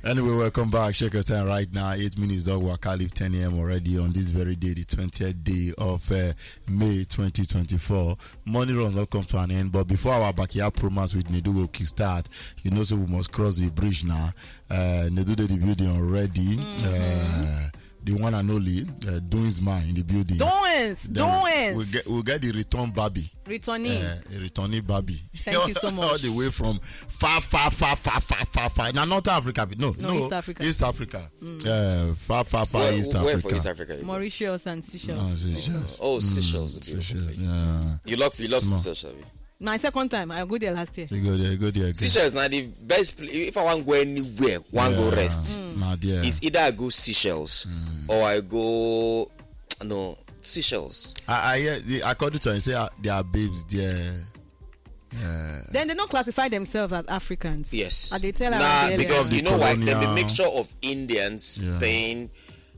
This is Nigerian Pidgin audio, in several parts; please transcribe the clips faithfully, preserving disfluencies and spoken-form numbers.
Anyway, welcome back. Check your time right now. Eight minutes dog waka leave ten a m already on this very day, the twentieth day of uh, May twenty twenty-four. Money runs not come to an end, but before our backyard promos with Nedu go kickstart, you know, so we must cross the bridge now. Uh, Nedu did the building already. Uh, the one and only uh, Doings man in the building. Doings, Then we- Doings. We get, we get the return Barbie. Returning. Uh, a returning Barbie. Thank you so much. All the way from far, far, far, far, far, far, far. Now, not Africa. No, No, no, East Africa. East Africa. Uh, far, far, far Where, East where Africa. for East Africa? You go? Mauritius and Seychelles. Ah, Seychelles. Oh, Seychelles. A beautiful Seychelles. Place. Yeah. You love, you love Small. Seychelles, abi? My second time, I go there last year. You go there, you go there again. Seychelles na the best place. If I wan go anywhere, wan go Yeah. rest. Nah, there. It's either I go Seychelles or I go no Seychelles. I, I hear the, according to her, say uh, there are babes there. Yeah. Then they don't classify themselves as Africans. Yes. And they tell Nah, us because because you know why? Then the colonial mixture of Indians, Yeah. Spain,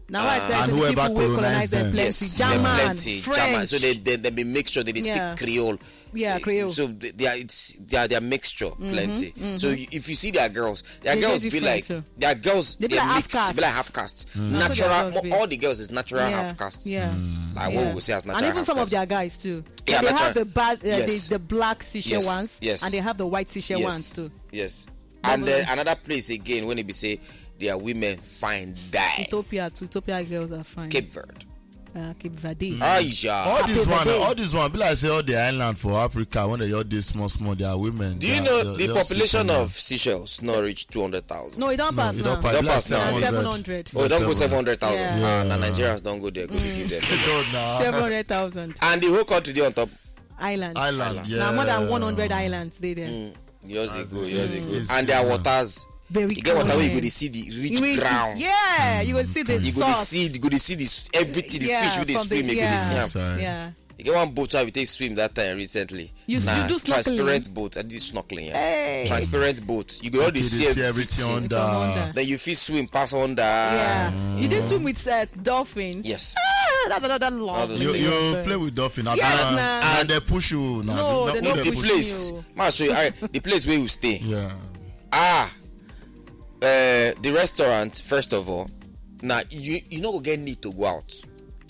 Now I Uh, tell and you, the whoever people wey colonize colonize them them. plenty. Yes, German, plenty. French. German. So they, they, they be mixture. They, they Yeah. speak Creole. Yeah, Eh, Creole. So they, they are, it's they are, they are mixture plenty. So you, if you see their girls, their They girls dey be different like too. their girls They be they like half mixed, caste. Be like half caste. That's what their Natural, girls mo- be. all the girls is natural Yeah, half caste. Yeah. Like what Yeah. we say as And natural even half some of caste. their guys too. Yeah, They natural. have the bad, uh, Yes. the, the black Seychelles Yes, ones, yes. and they have the white Seychelles Yes. ones too. Yes. But And we then another place again when it be say their women fine die. Ethiopia too. Ethiopia girls are fine. Cape Verde. Uh, Cape Verde. Aisha. All this Cape one, Verde. all this one, be like say all the island for Africa when they all this small small, their women. Do you their- know their- the their population skin of Seychelles not reach two hundred thousand? No, it don't No, pass it now. don't pass. Don't Like pass now. seven hundred. Seven hundred. Oh, don't go Seven hundred. seven hundred thousand. Yeah. Ah, now Yeah. Nigerians don't go there. Go to give them. They don't now. Seven hundred thousand. And the whole country dey on top. Islands. Island, yeah. Now more than one hundred islands they there. Mm. Yours they As go, in, yours they it's- go. it's- And their yeah. waters. Very You get water where you go clean. They see the rich You will- ground. Yeah, you will see the You go to sauce. see, you go to see this everything. The Yeah, fish with the from the- swim, you go to yeah. see 'em. Sorry. Yeah. You get one boat I we take swim that time recently. You s- Nah, you do snorkeling. Transparent boat. I did snorkeling. Yeah. Hey. Transparent boat. You go all the You dey see see everything everything. Under. From under. Then you feel swim pass under. Yeah. You did swim with uh, dolphins. Yes. Ah, that's another love. All those You things. you play with dolphin. Yes, and, nah. and they push you now. No, they Who don't they push push? Place. You. Ma show you. All right, the place where you stay. Yeah. Ah, uh, the restaurant first of all. Now you you no go get need to go out.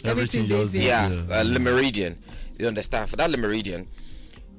Everything Everything just dey there. Yeah, uh, Le Meridian. You understand? For that Le Meridian,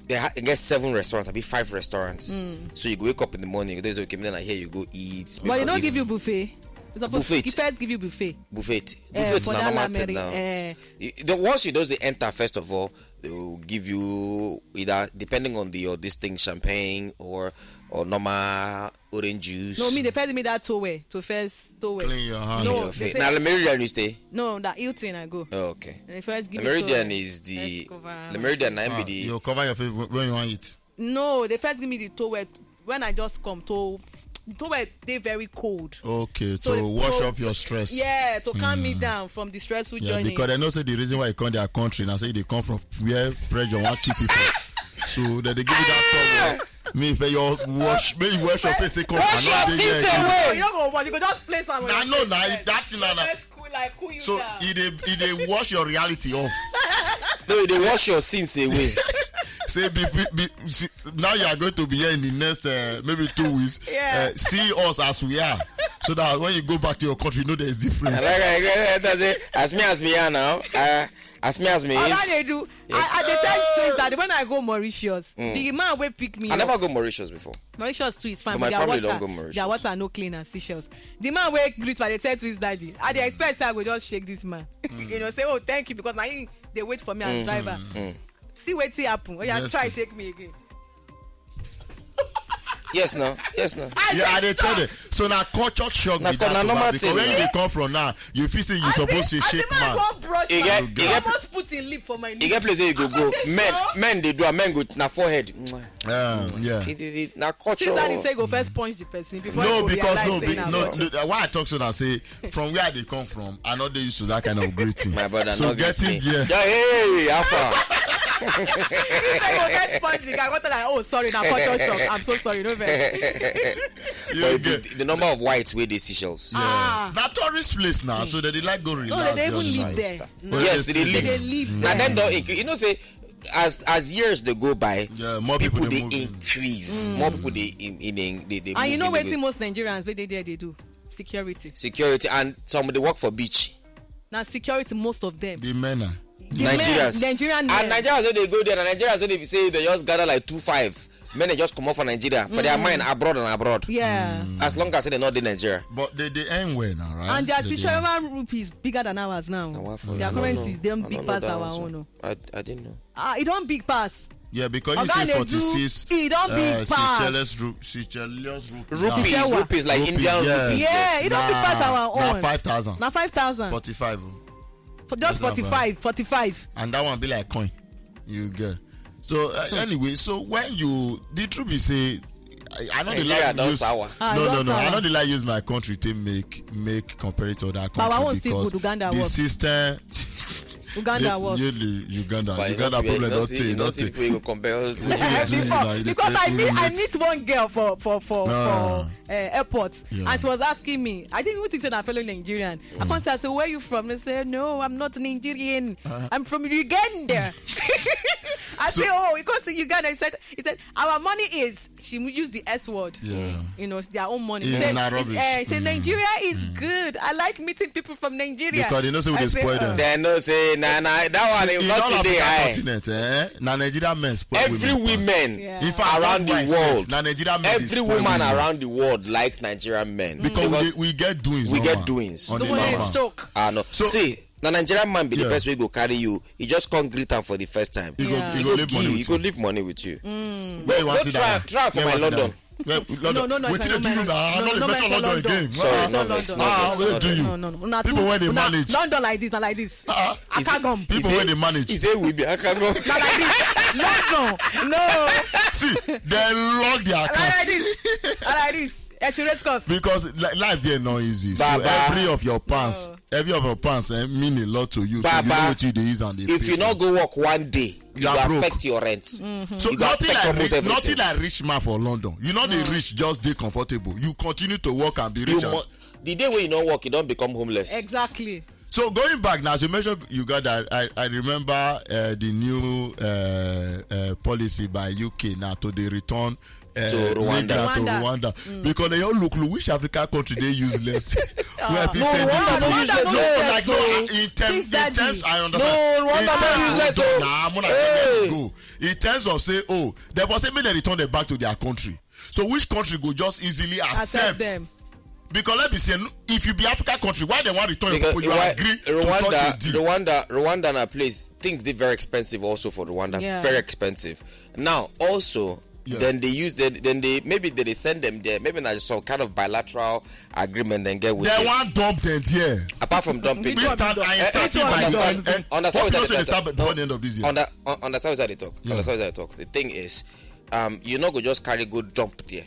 they ha- they get seven restaurants. I be five restaurants. So you go wake up in the morning. There's okay. Then I hear you go eat. But they don't give you buffet. It's supposed Buffet. to first give you buffet. Buffet. Eh, Buffet for na that normal thing Lameri- now. eh. You- the, once you know they enter, first of all, they will give you either depending on the your this thing, champagne or or normal orange juice. No, me they first give me that towel to first towel. Clean your hand. No, Your they face. say- Now, Le Meridian you stay. No, that Hilton I go. Oh, okay. And they first give The me Meridian towel. is the Let's cover the my Meridian. Face. Na Ah, be the you cover your face when when you want eat. No, they first give me the towel when I just come to the towel they very cold. Okay, So to it- wash so- up your stress. Yeah, to calm me down from the stressful Yeah, journey. Because I know say the reason why you come their country now say they come from where pressure want keep people. So that they give you that towel. Me if you wash, may you wash your face. Say, come, Wash I your know they sins get away. You go wash, you go just place am. Nah, no, nah, that thing, nah, nah. Let's cool, like cool you So down. It they it they wash your reality off. No, they wash your sins away. Say be, be, be, see, now you are going to be here in the next uh, maybe two weeks. Yeah. Uh, see us as we are, so that when you go back to your country, you know there is difference. Like I, I, I say, as me as me are now, uh, as me as me All is. I dey do, Yes. I, I dey tell twins that when I go Mauritius, the man wey pick me I up, never go Mauritius before. Mauritius too is fine, But but, my their family water, don't go Mauritius. Their water no clean as Seychelles. The man wey greet me, I dey tell twins daddy, I dey expect say I go just shake this man. You know, say oh thank you because na him dey wait for me as driver. See wetin happen. Oh yeah, Yes, try sir. shake me again. Yes, no. Yes, no. Yeah, I dey tell them. So now culture shock Na be co- that na too, normal because thing, where you yeah. dey come from now, you feel say you supposed to shake man. E get, e get, almost put in lip for my lip. E get place where you go go. Men, men dey do am. Men go na forehead. Um, yeah. It, it, it, na culture. Since that is say go first punch the person before No, you go because no, realize say be, na no, culture. no, why I talk so that say from where they come from, I know they used to that kind of greeting. My brother, So no getting greeting. there. Yeah, hey, how far? If I go get punch, the guy go tell like, oh sorry, na culture shock. I'm so sorry, no vex. You But if get- you, the number of whites wey dey Seychelles. Ah. Na tourist place now, so they dey like go relax. No, they dey even just live nice. there. But Yes, they they dey live. They live Na there. dem don incre- you know say As as years dey go by, Yeah, more people people dey dey move in. increase. More people dey in in in dey dey And you move know in, dey wetin go- most Nigerians wey dey there dey do? Security. Security, and some dey work for beach. Na security, most of them. The men are. The men, Nigerians. Nigerian And men. Nigerians wey dey go there, na Nigerians wey dey be say they just gather like two five. Men dey just comot for Nigeria. For their mind, abroad and abroad. Yeah. As long as they not dey Nigeria. But they they earn well now, right? And their They- they- T C R rupees bigger than ours now. Na what for? Their I don't currency know. dem I big don't know pass that our one, own. So. Oh. I, I didn't know. Ah, e don big pass. Yeah, because you Oga say dey do, forty-six e don big uh, pass. Seychelles ru- Seychelles rupees. Rupees, Sewa. rupees like Rupees, Indian yeah. rupees. Yeah, e don big pass our Na own. Five thousand. Na five thousand. Forty-five. For just That's not forty-five, forty-five. And that one be like coin. You get. So uh, anyway, so when you the truth be say, I, I know the Nigeria like don use. Sour. Ah, No, no, don no. I sour. Know the like use my country to make make compare it to other But our country own still because good. Uganda the worse. system. Uganda you, worse. You, Uganda. But Uganda you problem know don't say- take. you know Don't say take. people go compare us to Wetin you do Before, now? You dey because I create meet I roommate. meet one girl for for for Ah. for uh, airport, Yeah. and she was asking me. I didn't even think say na fellow Nigerian. I come say, "So where you from?" They say, "No, I'm not Nigerian. I'm from Uganda." I So- say, "Oh, you come say Uganda." He said, "He said our money is." She used the S word. Yeah. You know, it's their own money. It's Say, na it's, rubbish. eh, say Nigeria is good. I like meeting people from Nigeria. Because they know say we I dey say, spoil "Oh." them. They know say na na that one dey In want all to African dey high. Continent, eh? Na Nigeria men spoil Every women pass. women Yeah. In fact, around the worldwide sef, world, na Nigeria men dey every spoil woman women. Around the world likes Nigerian men Because, we, dey, we get doings. we Normal. Get doings. On The the woman normal. is choke. Ah no. So- See, na Nigerian man be the Yeah. person wey go carry you. He just come greet am for the first time. He go, Yeah. he go leave money He with go you. Leave money with you. Where you want Go sit try- down? try for Where my you want sit London. Down? Where, London. No, no, no, Wetin it's dey do not you now? No, No, no, dey no, mention mention London London. again. Sorry, Ah, no vex, no ah, vex, wetin no do you? vex. No, na People two- wey dey na manage. London like this, na like this. Ah, Akagom. People wey dey manage. He say we be Akagom. Na like this. London. No. See, they lock their Na like accounts. This. Na like this. Exaggerate cost. Because li- life there no easy. So Baba. Every of your pants, every of your pants eh, mean a lot to you. So you Baba, know what you dey use and they If pay you for. No go work one day, You you are go broke. Affect your rent. So You go nothing affect like almost rich, nothing everything. Like rich man for London. You know they rich just dey comfortable. You continue to work and be You rich. And mo- the day wey you no work, you don become homeless. Exactly. So going back now, as you mentioned Uganda, I, I remember uh, the new uh, uh, policy by U K now to the return uh, To Rwanda. migrant to Rwanda. Rwanda because they all look look which African country dey useless. Where people No, send these Rwanda no people. useless. No, Oh. like no, in terms, Since in that terms, day. I understand. No, Rwanda In no terms, useless. no, Oh. nah, I'm gonna Hey. Go. In terms of say, oh, they for say make they return them back to their country. So which country go just easily Accept accept? Them. Because let me say, no, if you be African country, why they want return your Because people? You why- agree to such a Rwanda, deal. Rwanda, Rwanda na place things dey very expensive also for Rwanda. Yeah. Very expensive. Now also, Yeah. Then they use then, then they maybe they, they send them there. Maybe na some kind of bilateral agreement then get with They it. Want dump them there. Apart from dumping. We start I Eh, starting eh, by eh, this. eh, Eh, Understand hope what you I say they said. Start before the end of this year. Under, un- understand what I talk. Yeah. Understand what I talk. The thing is, um, you no go just carry go dump there.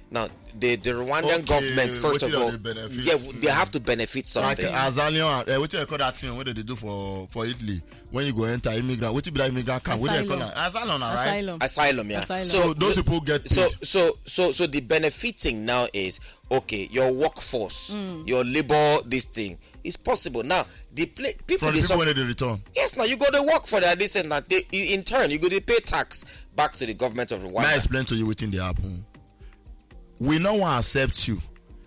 Now, the the Rwandan Okay, government first of wetin all, dem benefit? Yeah, they have to benefit Like something. Azalian, uh, wetin they call that thing? What they do for for Italy when you go enter immigrant? Wetin be that immigrant camp? What they call Asylum. that? Asylum, na, right? Asylum. Asylum, yeah. Asylum. So those people get paid. So so so so the benefiting now is okay. Your workforce, your labor, this thing is possible now. The play, people From dey the people suffer- When they return. Yes, now you go to work for that. This and that. They, you, in turn, you go to pay tax back to the government of Rwanda. Now explain to you wetin dey happen. We no wan accept you.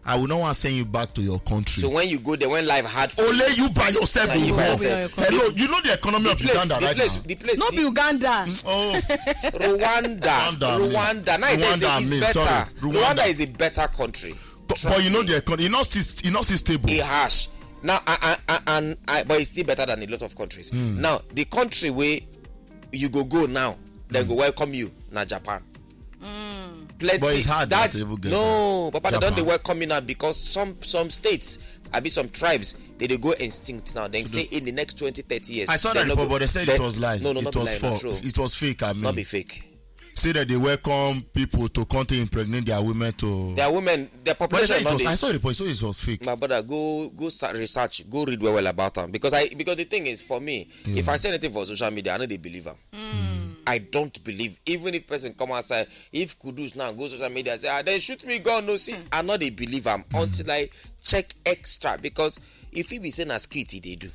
I will not want send you back to your country. So when you go there, when life hard for Only you by yourself Like go you by work. yourself. Hello, you know the economy the of place, Uganda the right place, now. The place, No the, be Uganda. Oh, Rwanda, Rwanda, Rwanda. Now they say Rwanda, it's me, better. Sorry, Rwanda. Rwanda. Is a better country. But, but you know the economy, you not still, you not still stable. It harsh. Now, I, I, I, and I, but it's still better than a lot of countries. Now, the country where you go go now, they go welcome you. Now, Japan. Plenty. But it's hard that, to even get no, Papa, they don't they Japan. Welcome you now because some some states, I be some tribes, they, they go extinct now. Then say in the next twenty, thirty years. I saw that they no report, go- but they said they- it was lies. No, no, It not be was lie, false. Not true. It was fake. I mean, Not be fake. Say that they welcome people to come to impregnate their women to. Their women, their But I said population. it Not was, dey- I saw the report. So it was fake. My brother, go go sa- research, go read well well about them because I because the thing is for me, if I say anything for social media, I know they believe them. I don't believe even if person come outside, if Kudus now go social media say ah they shoot me gun no see, I know they believe them until I check extra because if he be saying a skit he they do.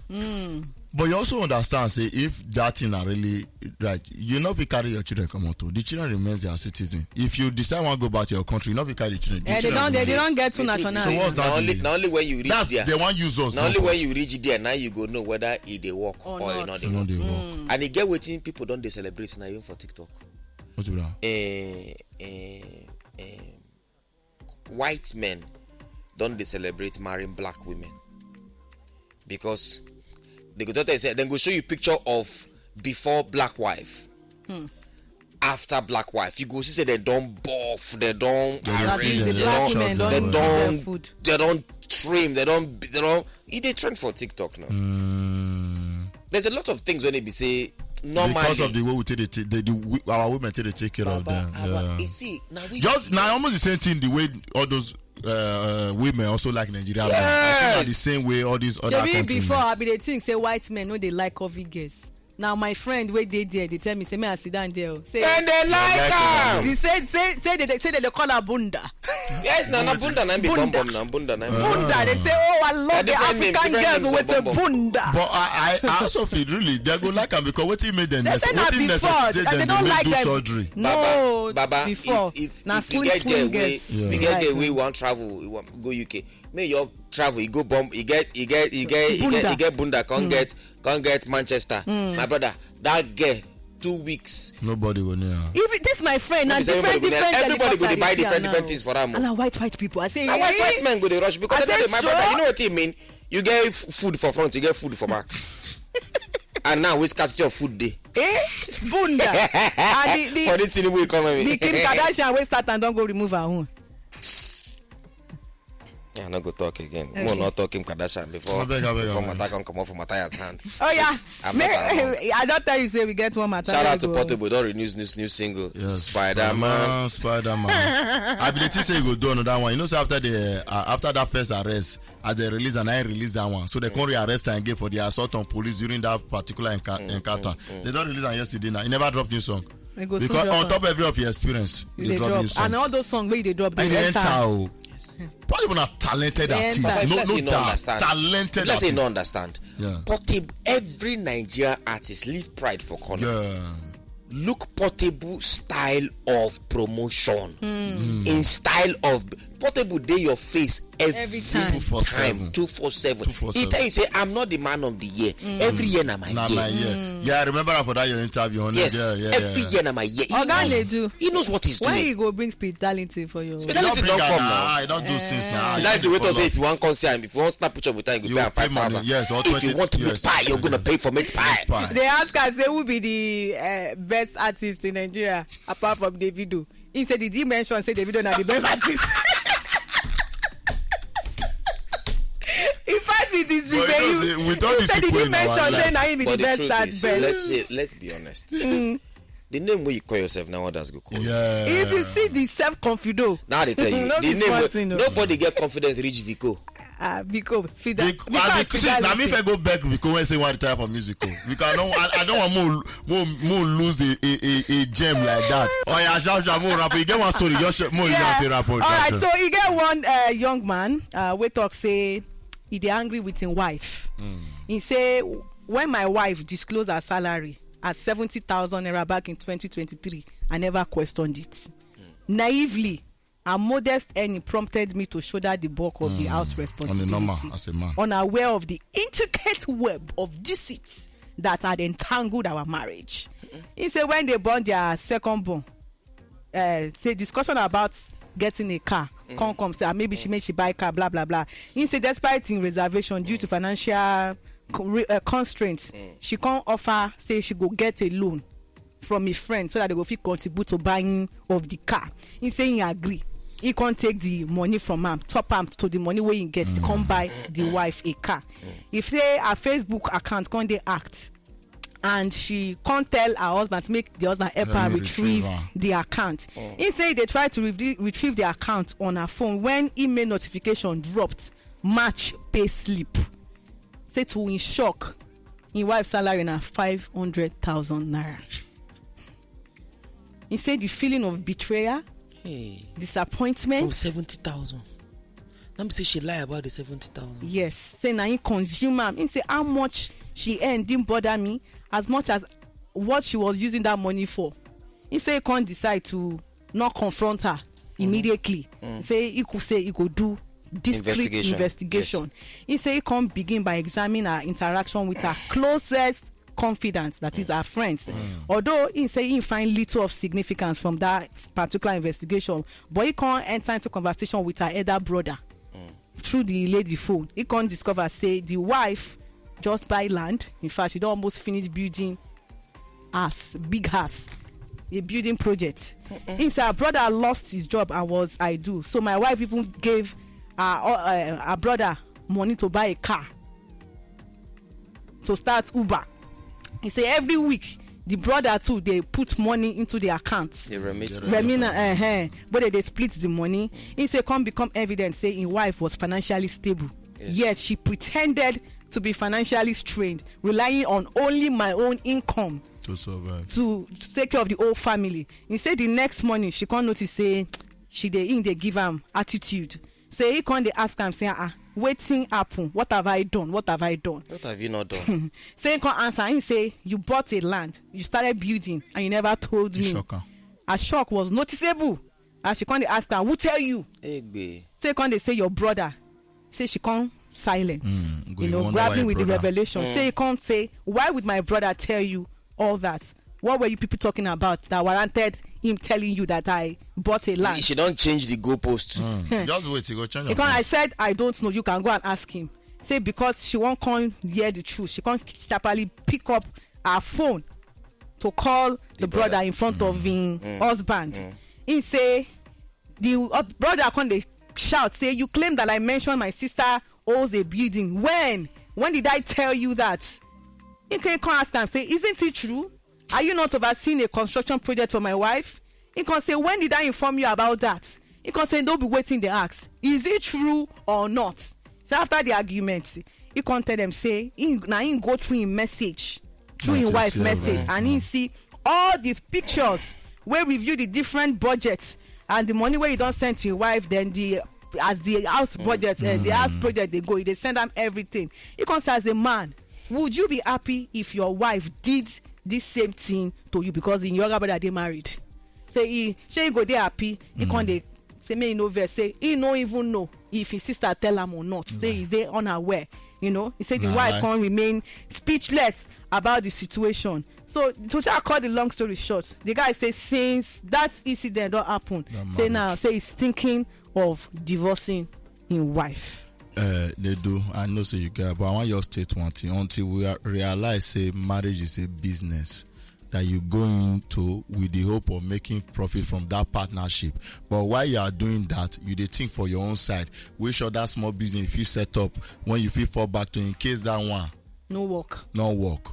But you also understand, say, if that thing are really right, you no fit carry your children come out. The children remains their citizen. If you decide one go back to your country, you no fit carry the children. The Eh, they children don't. They, remain- they don't get two The truth nationalities. So what's that? Na only, Thing? Na only when you reach That's there. They want use us. Na only Not when us. You reach there, now you go know whether e dey work Or or, e not. no E dey no work. dey work. And e get wetin people don dey celebrate now, even for TikTok. What you be that? Eh, eh, eh, white men don dey celebrate marrying black women because they go tell you say dem go show you picture of before black wife, after black wife. You go see say dem don buff, dem don Dem don arrange, feed The dem dem black don women don don't dem give them don food. Dem don trim, dem don dem don. E dey trend for TikTok now. Mm. There's a lot of things wey dey be say normally Because of the way we take the, the, the we- our women take, they take care of Baba, them. Baba, Yeah. You see now we Just now, almost the same thing. The way all those uh, women also like Nigeria men. I think na the Yes. Same way all these other Shebi countries. Before, I be dey think say white men no dey like curvy girls. Now my friend wey dey there dey tell me say me I sit down there. Oh. Say Dem dey like am. He said say say they say they dey call her bunda. Yes, na na bunda na be Bunda. Bum bum na bunda na. Bunda. They say, oh, I love the different name, African different girls names with for a bum bum. Bunda. But I, I, I also feel really they go like am because wetin make them They nece- say na wetin before necessitate that they them don't they like make do them. Surgery. No, Baba, Baba, before if, if, na if you slim get there slim way, girls. Yeah. you get Like there way them. One travel, you want go U K. May your travel, you go bomb, you get, you get, you get, you Bunda. get, you get bunda, come get, come get Manchester. My brother, that girl, two weeks. Nobody will know. If it- this my friend, No na be say different everybody go different dey- everybody go dey helicopter buy dey see different am different now. Things for am. And na white white people. I say, Na white eh, white men go dey rush because I they know say, the- my brother, sure. You know what I mean? You get f- food for front, you get food for back. And now we scarcity of food day. Eh, bunda. And the, the, For this Tinubu economy. The Kim Kardashian wey start and don go remove her own. I no go talk again. Okay. Mo not talk Kim Kardashian before. Abeg, abeg, Before abeg. Matter come come off for Matthias hand. Oh yeah. I'm Me, not alone. I don tell you say we get one matter. Shout Wey out to go- Portable. Don renew new new single. Yes, Spider Man. Spider Man. I be the thing say you go do another one. You know, say after the uh, after that first arrest, as they release and I release that one, so they can't rearrest am again for the assault on police during that particular enca- encounter. They don't release am yesterday now. He never dropped new song. They go Because soon drop on am. Top every of your experience, You they dey drop drop. new song. And all those songs wey you dey drop, And they they enter. enter. Oh. Yes. Portable na talented They artist. enter. No, Let's no say you no doubt. Understand. Talented Let's say you artist. No understand. Yeah. Portable, every Nigerian artist leave pride for corner. Yeah. Look Portable style of promotion. In style of Portable dey your face every, Every time. time. Two four seven. Two four seven. Two four seven. He tell you say I'm not the man of the year. Every year na my Na year. My year. Yeah, I remember that for that your interview on Yes, it. Yeah, yeah, every yeah. Year na my year. He Oga knows, Nedu, he knows what he's when doing. You go bring Spitality for your Spitality Don't bring don am come now. now. I don't do since now. Like the way to say if you want come see am, if you want snap picture with time, you go You pay am pay five money, thousand. yes, or If you twenty, want to yes, buy, you're gonna pay for make pie. Pie. They ask us say who be the uh, best artist in Nigeria apart from Davido. He said, did he mention say Davido na the best artist? In fact, with this But you video, know, you, see, with all you these said, did people he in our mention life, say na him be the But the best truth at is, best? Let's say, let's be honest. The name wey you call yourself now, others go call you. Yeah. If you see the self confido, Now they tell you No the be name. small Wey, thing, no. Nobody get confidence reach Vico. Ah, Biko, Fida. Bec- I be, see, na me if I go beg Vico when say one retire from music. Oh. Because I don't, I, I don't want more, more, more lose a, a, a, a gem like that. Oh yeah, sharp, sharp, more rap. You get one story, just sh- more Yeah. you rap. All right, so you get one uh, young man uh, wey talk say he dey angry with him wife. He say when my wife disclose her salary at seventy thousand naira back in twenty twenty-three, I never questioned it. Naively, her modest earning prompted me to shoulder the bulk of the house On the normal, responsibility. As a man. Unaware of the intricate web of deceit that had entangled our marriage. He said when they born their second born, uh, say discussion about getting a car come come say ah, maybe she make she buy car, blah blah blah. He say despite in reservation due to financial co- re- uh, constraints, she come offer say she go get a loan from a friend so that they go fit contribute to buying of the car. He say he agree. He come take the money from am, top am to the money wey he get, come buy the wife a car. He say her Facebook account come dey hacked, and she come tell her husband to make the husband help Help her me retrieve retrieve am. The account. He say they try to re- retrieve the account on her phone when email notification dropped match pay slip. Say to him shock, him wife salary na five hundred thousand naira. He say the feeling of betrayal, Hey, disappointment. From seventy thousand. Let me say she lie about the seventy thousand. Yes, say na him consume am. He say how much she earn didn't bother me as much as what she was using that money for. He say he can't decide to not confront her immediately. He say he could say he could do discreet Investigation. Investigation. He say he can't begin by examining her interaction with her closest confidants, that is her friends. Although he say he find little of significance from that particular investigation, but he can't enter into conversation with her elder brother through the lady phone. He can't discover say the wife just buy land. In fact, she don't almost finish building house, big house, a building project. He say her brother lost his job and was I do. So my wife even gave her, uh, her brother money to buy a car to start Uber. He say every week the brother too they put money into the account. They remit. Remina, uh-huh, but they, they split the money. He say come become evidence say his wife was financially stable. Yes. Yet she pretended to be financially strained, relying on only my own income to survive, to take care of the whole family. He say the next morning she can't notice say she dey in dey give am attitude. Say he come dey ask am say, "Ah, wetin happen? What have I done? What have I done?" What have you not done? Say he come answer. He say, "You bought a land, you started building, and you never told me." Shock am. Her shock was noticeable. As she come dey ask am, "Who tell you?" Egbe. Say come dey say, "Your brother." Say she come silent. Mm, go, you know, wonder why grabbing with the brother. Revelation. Mm. Say he come say, "Why would my brother tell you all that? What were you people talking about that warranted him telling you that I bought a land?" She don't change the goalpost. Mm. Just wait, he go change. Because I said, "I don't know. You can go and ask him." Say because she won't come hear the truth. She can't sharply pick up her phone to call the brother in front of him husband. He say the, uh, brother come dey shout say, "You claim that I mentioned my sister owns a building. When? When did I tell you that?" He can come ask am say, "Isn't it true? Are you not overseeing a construction project for my wife?" He can say, "When did I inform you about that?" He can say, "Don't be waiting the ask. Is it true or not?" So after the argument, he can tell them say he, now he go through him message, through his wife message, and he see all the pictures where review the different budgets and the money where you don't send to your wife, then the, as the house budget, uh, the house project they go, they send them everything. He can say, as a man, would you be happy if your wife did this same thing to you? Because in your brother they married. Say he, say he go there happy. He can't dey say me he no vex. Say he no even know if his sister tell him or not. Say he dey unaware. You know, he said the wife can't remain speechless about the situation. So to try cut the long story short, the guy say since that incident don't happen, say now say he's thinking of divorcing his wife. Uh, they do. I know say you get, but I want your state one thing. Until we are, realize say marriage is a business that you go into with the hope of making profit from that partnership. But while you are doing that, you dey think for your own side. Which other small business if you set up when you feel fall back to in case that one no work. No work.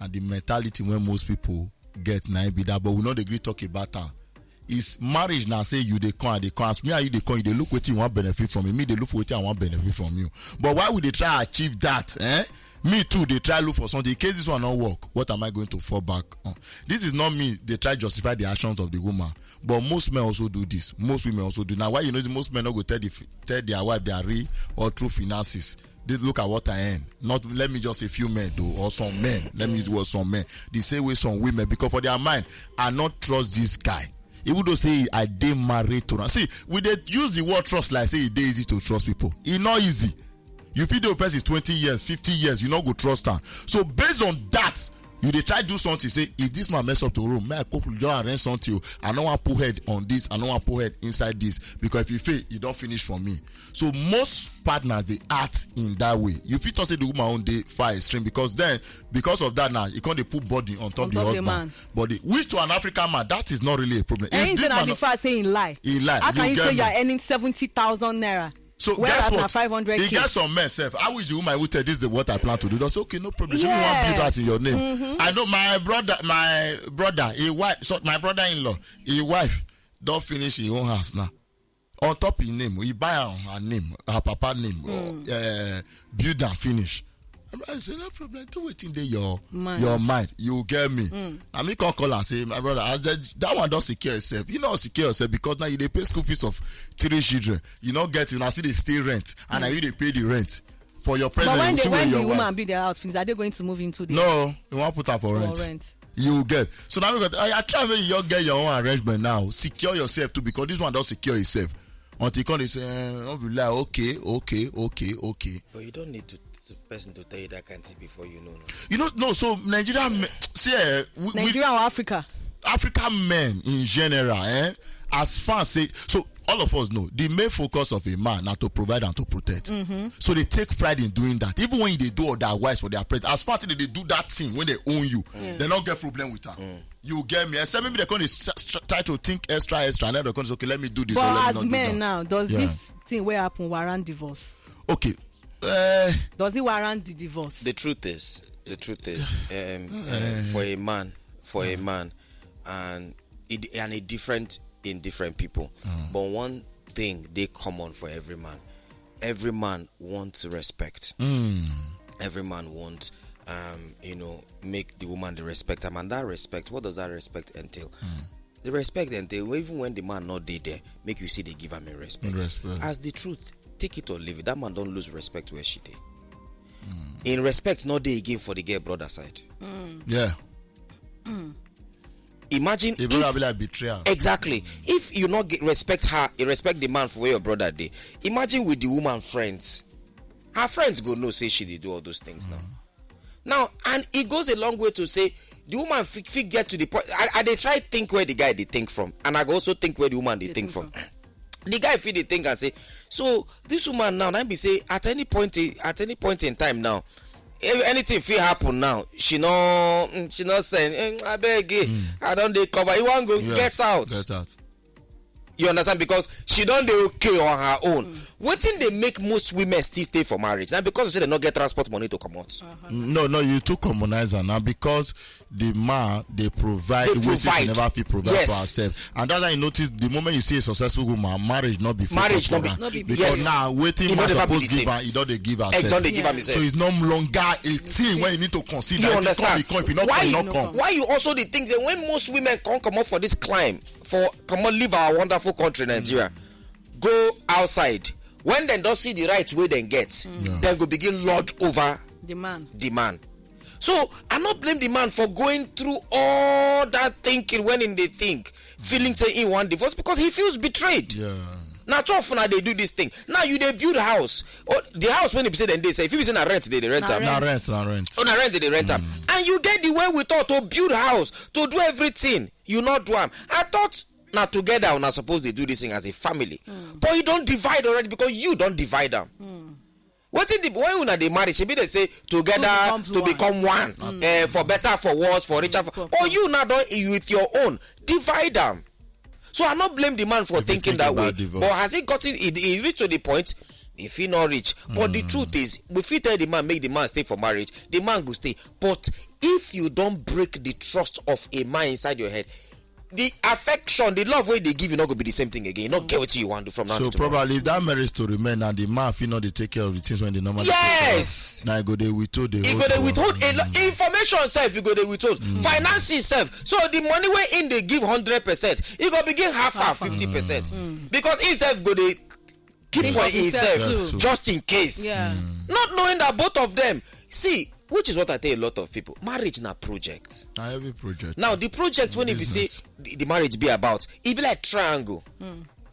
And the mentality when most people get na be that, but we no dey gree talk about am. Is marriage now say you dey come and dey come. As me and you dey come, you dey look wetin you wan benefit from me. Me dey look for wetin I wan benefit from you. But why we dey try achieve that? Eh? Me too dey try look for something. In case this one no work, what am I going to fall back on? This is not me dey try justify the actions of the woman. But most men also do this. Most women also do. Now why you know most men no go tell the tell their wife their real or true finances? This, look at what I earn. Not, let me just say few men though, or some men. Let me use the word some men. The same way some women, because for their mind, I not trust this guy. Even though say I dey married to am. See, we dey use the word trust like say e dey easy to trust people. E not easy. You fit dey with person twenty years, fifty years, you no go trust am. So based on that, you dey try do something. Say if this man mess up to room, may I cook, just arrange something. I no wan put head on this. I no wan put head inside this, because if you fail, you don't finish for me. So most partners they act in that way. You fit talk say the woman own dey far extreme, because then because of that now you can't dey put body on top the husband. Body which to an African man that is not really a problem. If this man not, fact say he lie. He lie. How can you say you are earning seventy thousand naira? So whereas guess what? Five hundred. He get some men self. I wish the woman would tell this is what I plan to do. That's okay, no problem. She want build house in your name. Mm-hmm. I know my brother, my brother, a wife, so my brother-in-law, a wife, don't finish his own house now. On top his name, he buy her, her name, her papa name, mm. uh, build and finish. I say no problem. Do wetin dey your mind. Your mind. You get me. Mm. I mean, come call and say, my brother, as the, that one don't secure yourself. You know, secure yourself because now you dey pay school fees of three children. You not get, you now see they stay rent, and now you dey pay the rent. for your But when president, the you when see the your woman wife. Build their house finish, are they going to move into the No, you want put am for for rent. Rent? You get. So now we got. I, I try make you get your own arrangement now. Secure yourself too, because this one don't secure yourself. Until you come, they say, eh, don't be like, okay, okay, okay, okay. But you don't need to, to person to tell you that kind of thing before you know. No. You know, no. So Nigeria, men, see, eh, we, we, Nigeria or Africa? African men in general, eh, as far as say, so all of us know the main focus of a man na to provide and to protect. So they take pride in doing that, even when they do otherwise for their president. As far as they, they do that thing when they own you, they don't get problem with that. You get me? Except maybe they come dey s- s- try to think extra, extra, and then they come say, okay, let me do this. Or let But me as not do men that. Now, does Yeah. This thing wey happen warrant divorce? Okay. Uh, Does it warrant the divorce? The truth is, the truth is, um, uh, for a man, for a man, and it and it different in different people. But one thing they common for every man. Every man wants respect. Every man wants, um, you know, make the woman the respect. And that respect, what does that respect entail? The respect entail even when the man not dey there, make you see they give him a respect. Respect. As the truth, take it or leave it. That man don't lose respect where she dey. In respect, not dey again for the girl brother side. Yeah. Imagine It better if be like betrayal. Exactly. If you not get, respect her, you respect the man for where your brother dey. Imagine with the woman friends. Her friends go know say she dey do all those things now. Now, and it goes a long way to say the woman fit, fit get to the point. I, I dey try think where the guy dey think from, and I go also think where the woman dey Dey think think from. The guy fit dey think and say, so this woman now, na be say at any point, in- at any point in time now, if anything fit happen now, she no, mm, she no send. Eh, I beg, eh, I don't dey cover. You want go Yes, get out. Get out. You understand? Because she don't dey okay on her own. Wetin dey make most women still stay for marriage? Now because say they no get transport money to come out. No, no, you too commonizer now because the man they provide They wetin she provide. Never fit provide Yes. For herself, and that's why you notice the moment you see a successful woman, marriage not be focus Marriage for not be- her. Not be- Because Yes. now waiting It man not ever be suppose the give same. her, he don't dey give Egg herself. Don dey give am So himself. it's no longer a thing when you need to consider. You If understand? Come, he come, if you not Why come, he you, not know, come. Why you also the things that when most women come come up for this climb, for come on leave our wonderful country Nigeria, go outside, when dem don see the right way dem get, dem go begin lord over The man. The man. So I not blame the man for going through all that thinking when in the think, feeling say he want divorce because he feels betrayed. Yeah. Now two of una dey do this thing. Now you dey build house. Oh, the house when he be say dem dey say if you be say na rent they dey rent Na am. Na rent. Rent, na rent. Oh, na rent they dey rent am. And you get the way we thought to build house, to do everything. You not do am. I thought now together una suppose dey do this thing as a family. But you don't divide already because you don't divide am. Wetin the when una dey marry, shebi dey say together Two becomes to one. Become one, eh, for better, for worse, for richer. For, but you now don you with your own divide am. So I not blame the man for If you thinking think that way. About divorce. But has it gotten it, it reached to the point? If he not reach, but the truth is, if you tell the man make the man stay for marriage, the man go stay. But if you don't break the trust of a man inside your head, the affection, the love wey they give you not go be the same thing again. You not get what you want to do from now So to tomorrow. Probably if that marriage to remain and the man feel not they take care of the things when they normally Yes. Take care of. Now you go they withhold the You whole go dey thing. Withhold a lot information self. You go dey withhold finances self. So the money wey in dey give hundred percent, you go begin half half fifty percent because himself go dey keep Think for of himself himself too. Just in case. Yeah. Not knowing that both of them see, which is what I tell a lot of people. Marriage na project. Na every project. Now the project when e be say Business. the, the marriage be about, e be like triangle.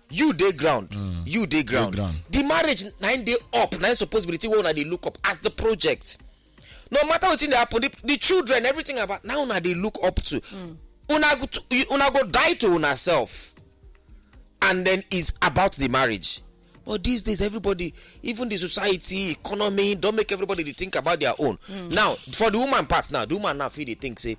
You dey ground, you dey ground. Ground. The marriage na im dey up, na im suppose be the thing wey una dey look up as the project. No matter wetin dey happen, the, the children, everything about now una dey look up to. Una go to, una go die to una self, and then it's about the marriage. But these days, everybody, even the society, economy, don't make everybody dey think about their own. Now, for the woman part now, the woman now feel dey think say,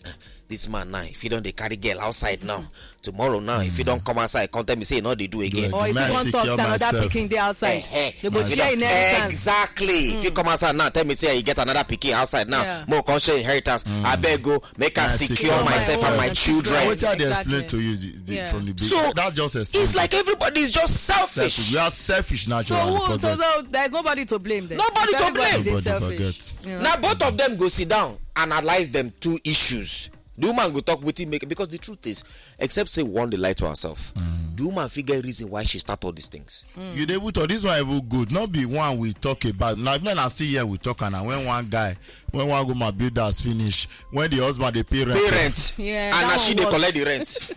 "Ah, this man now, if he don't dey carry girl outside now, tomorrow now, if he don't come outside, come tell me say he not dey do again." Or if May I you want talk secure to another myself? Picking day outside, Eh, eh. they go Myself. share inheritance. Exactly. If you come outside now, tell me say you get another pikin outside now. Yeah. More come share inheritance. I beg go make I I secure secure myself and my myself. children. Wetin I dey Exactly. Explain to you the, the, Yeah. From the beginning. So That's just it's explain. Like everybody is just selfish. Selfish. We are selfish So naturally. who? So, Forget. So there's nobody to blame then. Nobody to Everybody blame. dey Nobody selfish. Forget. Yeah. Now both of them go sit down, analyze them two issues. The woman go talk wetin make, because the truth is, except say we wan dey lie to ourselves, the woman fit get reason why she start all these things. You dey even talk this one even good, not be one we talk about. Now men are still here, we talk, and when one guy, when one woman build house finish, when the husband dey pay rent. Pay rent. Yeah, And that na one she dey worse. Collect the rent.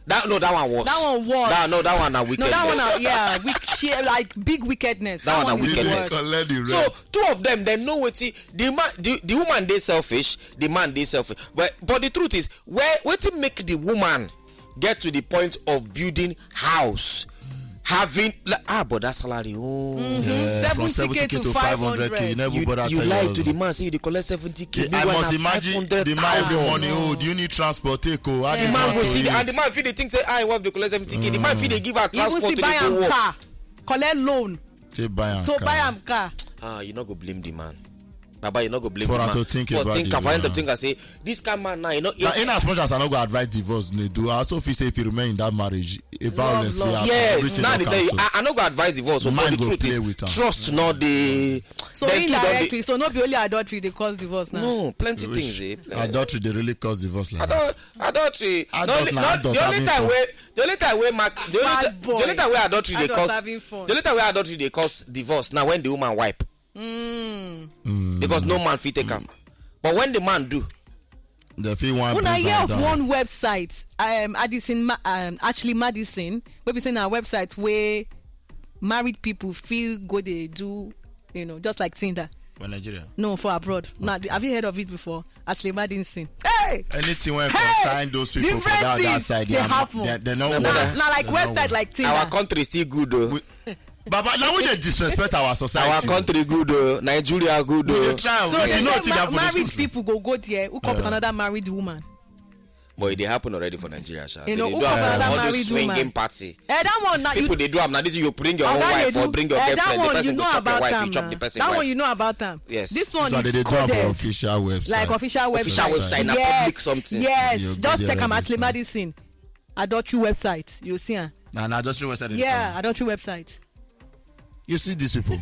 That, no, that one worse. That one worse. That, no, that one na wickedness. No, that one, na, yeah, wick, she, like big wickedness. That one na is the wickedness. Worst. Collect the So rent. Two of them, dem know wetin the man, the, the woman dey selfish, the man dey selfish. But but the truth is, where wetin make the woman get to the point of building house, having, like, ah, but that salary, oh. Yeah, from seventy K seventy K to to five hundred K, you never You, bother you tell lie your to the husband. Man, say you dey collect seventy K. I must imagine the man every money. Oh, do you need transport? Take oh, how The this man man go to see, eat? And the man fit dey think say, ah, him wife dey collect seventy K. The man fit dey give her He even transport still to buy dey go am work. Car, collect loan Take buy am to car. Buy am car. Ah, you no go blame the man. Baba, you no go blame For the am man. To think For about think, the for him to woman. Think and say, this kind man now, you know. Now, in as much as I no go advise divorce, they do. I also feel say if you remain in that marriage, a violence will Love. Happen. Yes, Everything now don they tell you, cancel. I, I no go advise divorce, but Mind the go truth play is, with am. Trust not the. So Then two don dey- indirectly, so no be only adultery dey cause divorce now. No, plenty Which things. Eh, plenty. Adultery dey really cause divorce like Adult, that. adultery. Adult the only, na not, adult the only having time fun. Wey, the only time wey Mark, the only, Bad ti- the only boy. time wey adultery dey Adult cause, having fun. The only time wey adultery dey cause divorce na when the woman wipe. Because no man fit take am. But when the man do, They feel one Una bring hear am of down. One website, um, Addison, Ma- um, Ashley Madison, wey be say na website wey married people fit go dey do, you know, just like Tinder. For Nigeria. No, for abroad. Now, have you heard of it before? Ashley Madison. Hey! Anything wey Hey! Concern those people for Different that, that things side, dey they are, happen. they, they no Na work. Na, na like They no website work. Like Tinder. Our country still good though. We, Baba, now we dey disrespect our society. Our country good though. Nigeria good We dey though. try. So We they dey know say wetin dey ma- happen for this married country. People go go there, hook up with another married woman. But it dey happen already for Nigeria, sha. You know, They who do come am, another all this married swinging woman? Party. Eh, that one now. People You, dey do am now. This you bring your own Oga wife dey or do- bring your eh, girlfriend. That The one person you go know chop your about wife. am You chop the now. Person That wife. One you know about am. Yes. This one So they is dey do am for coded. Official website. Like official website. Official website, na Yes. Public something. Yes. You go Just there check am, every Ashley time. Madison. Adultery website. You see am. Na na adultery website. They Yeah, call adultery website. it. You see these people.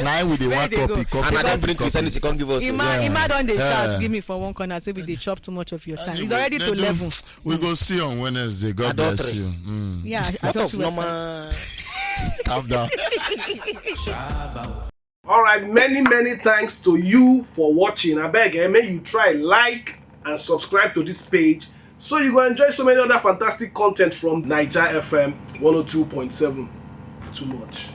Now we dey Where want they go? Copy, copy, And I copy, don't bring copy. Christianity, come give us. Ima, Yeah. Ima don dey Yeah. Shout, give me for one corner. So we dey chop too much of your time. It's Anyway, already they to do- eleven. We go see on Wednesday. God bless Adultery. You. Mm. Yeah, What of adultery website. Normal? Calm down. All right, many, many thanks to you for watching. I beg, eh, may you try like and subscribe to this page so you go enjoy so many other fantastic content from Niger F M one oh two point seven. Too much.